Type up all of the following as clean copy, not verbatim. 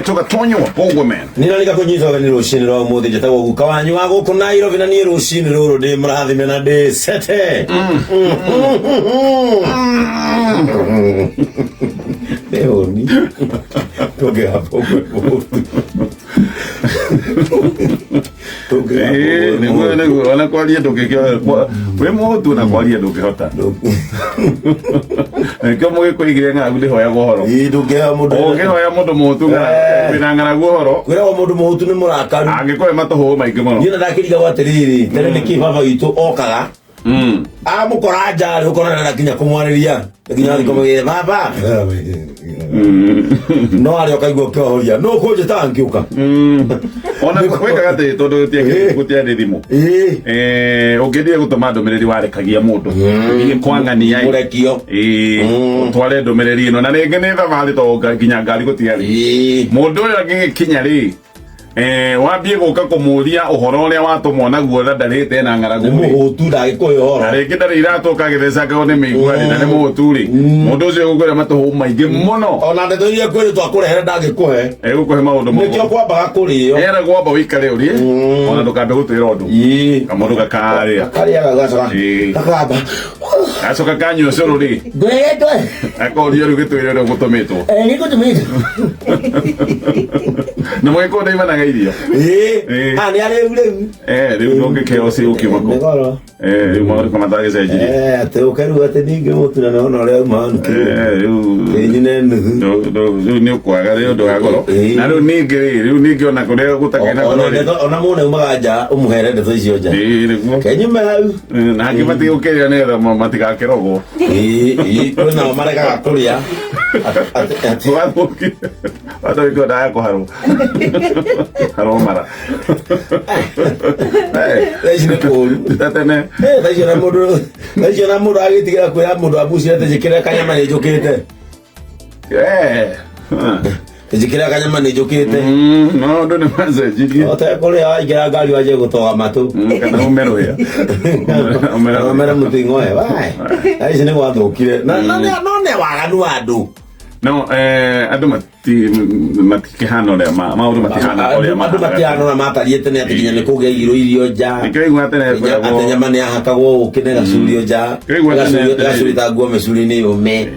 Tũgatonyo wa Bongo Man. Nina nikakunyita ũgeni rũcinĩ rwa ũmũthĩ, njĩtagwo guka wanyu wa gũkũ Nairobi, na niĩ rũcinĩ rũrũ ndĩ mũrathime na ndĩ sete. Nĩ hũni tũngĩhambwo. Nĩguo nĩguo, ona kwaria ndũngĩkĩhota, wĩ mũhũtu, na kwaria ndũngĩhota. Nĩkĩo mũgĩkũyũ igire ng'aragu ndĩhoyaga ũhoro. Ndũngĩhoya mũndũ. Ũngĩhoya mũndũ mũhũtu wĩna ng'aragu ũhoro. Kwĩragwo mũndũ mũhũtu nĩ mũrakaru. Angĩkũhe matũhũũ maingĩ mũno. Niĩ na ndakĩrigagwo atĩrĩrĩ, tene nĩkĩ baba witũ okaga amũkora nja rĩ, ũkona ndarenda nginya kũmwarĩria, nginya athiĩ kũmwĩra baba, no arĩa ũkaigua ũkĩohoria no kũnjĩtaga ngĩũka. Ona gwĩkaga atĩ tondũ gũtiarĩ thimũ. Ũngĩthiĩ gũtũma ndũmĩrĩri, warekagia mũndũ ũthiĩ kwang'ania. Mũrekio. Ũtware ndũmĩrĩri ĩno, na rĩngĩ nĩ thabarĩ tondũ nginya ngari gũtiarĩ. Mũndũ ũyũ angĩgĩkinya rĩ, wambie gũka kũmũria ũhoro ũrĩa watũmwo naguo, na ndarĩte na ng'aragu nĩ rĩ. Mũhũtu ndagĩkũhe ũhoro. Na rĩngĩ ndarĩ iratũ, kagĩthecangagwo nĩ mĩigua rĩ, na nĩ mũhũtu rĩ, mũndũ ũcio egũkwĩra matũhũ maingĩ mũno. Ona ndeto iria kwĩrĩtwo akũrehere ndangĩkũhe. Egũkũhe maũndũ nĩkĩo kwambaga kũrĩo. Eragwo amba ũikare ũrĩe, ona ndũkambe gũtwĩra ũndũ. Kamũndũ gakarĩa. Karĩaga gacoka gakamba. Gacoka kanyua cũrũ rĩ, ngwĩrĩtwe. Akorio rĩu gĩtwĩre ũrĩa ũgũtũmĩtwo. Nĩngũtũmĩtwo. Na mũgĩkũyũ ndaimanaga irio. Ah, nĩ arĩu rĩu. Rĩu ndũngĩkeo ci ũkiuma kũ. Nĩ goro. Rĩu maũndũ kama matagĩcenjirie. Atĩ ũke rĩu atĩ ningĩ mũtu na nĩwona ũrĩa uma Rĩu nyine nuthu. Rĩu nĩ ũkwaga rĩ ũndũ wa goro. Na rĩu ningĩ rĩ, rĩu ningĩ ona kũrĩa gũtakĩrĩ na Ona goro rĩ. ona mũndũ aumaga nja ũmũhere ndeto icio nja. Ĩĩ, nĩguo. Kenyume hau. Na angĩ matigũkĩrĩa nĩgetha matigakĩrogwo. Ĩĩ, kwĩ nao maregaga kũrĩa. Ũgathũkia andũ aingĩ ndaga kũharwo harwo mara. Thaa ici nĩ kũũru. Ta tene. Thaa ici ona mũndũ agĩtigĩra kwĩra mũndũ abucire atĩ njĩkĩre kanyama nĩ njũkĩte. Njĩkĩre kanyama nĩ njũkĩte. Maũndũ nĩ macenjirie. Ũtekũrĩa waingĩra ngari wanjie gũtoga matũ. Kana ũme rũhĩa. Ũmere mũting'oe. Wai. Thaa ici nĩ gwathũkire. No nĩ waganu wa andũ. No andũ matikĩhana ũrĩa maũndũ matihana ũrĩa Andũ mahanaga. matihana ũrĩa matariĩ tene, atĩ nginya nĩ kũgĩa irio nja. Nĩkĩo igua tene Nginya kwĩragwo- atĩ nyama nĩ yahakagwo ũkĩ na ĩgacurio nja. Kĩo igua tene atĩrĩrĩ. Ĩgacurita nguo mĩcuri-inĩ yũme.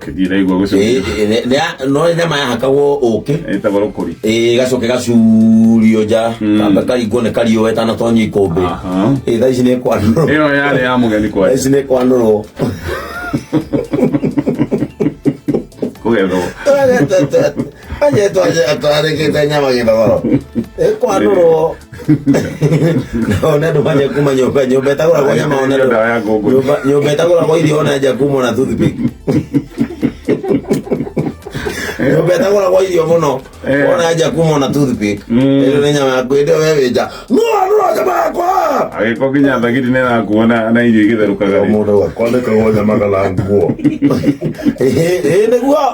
Ndiraigua gũcuria. No nyama yahakagwo ũkĩ. Ĩtagwo rũkũri. Ĩgacoka ĩgacurio nja, kambe karingwo nĩ kariũa ĩtanatonya ikũmbĩ. Thaa ici nĩ kwanũrwo. Ĩyo yarĩ ya mũgeni Thaa kwanja. ici nĩ kwanũrwo. Kũgethwo. Twarĩkĩte nyama gĩthogoro ĩkwanũrwo no nĩ andũ manje kuma nyũmba ĩtagũragwo nyama one Ĩyo ndawa ya ngũngũni. Nyũmba ĩtagũragwo irio ona nja kuma na toothpick, nyũmba ĩtagũragwo irio mũno ona nja kuma na toothpick. Ĩyo nĩ nyama yaku ĩndĩ we wĩ nja nũra nũra nyama yakwa. Agĩkorwo nginya thagiri nĩ ĩrakuo na irio igĩtherũkaga rĩ. Mũndũ akwandĩkagwo nyama kana nguo. Ĩĩ nĩguo.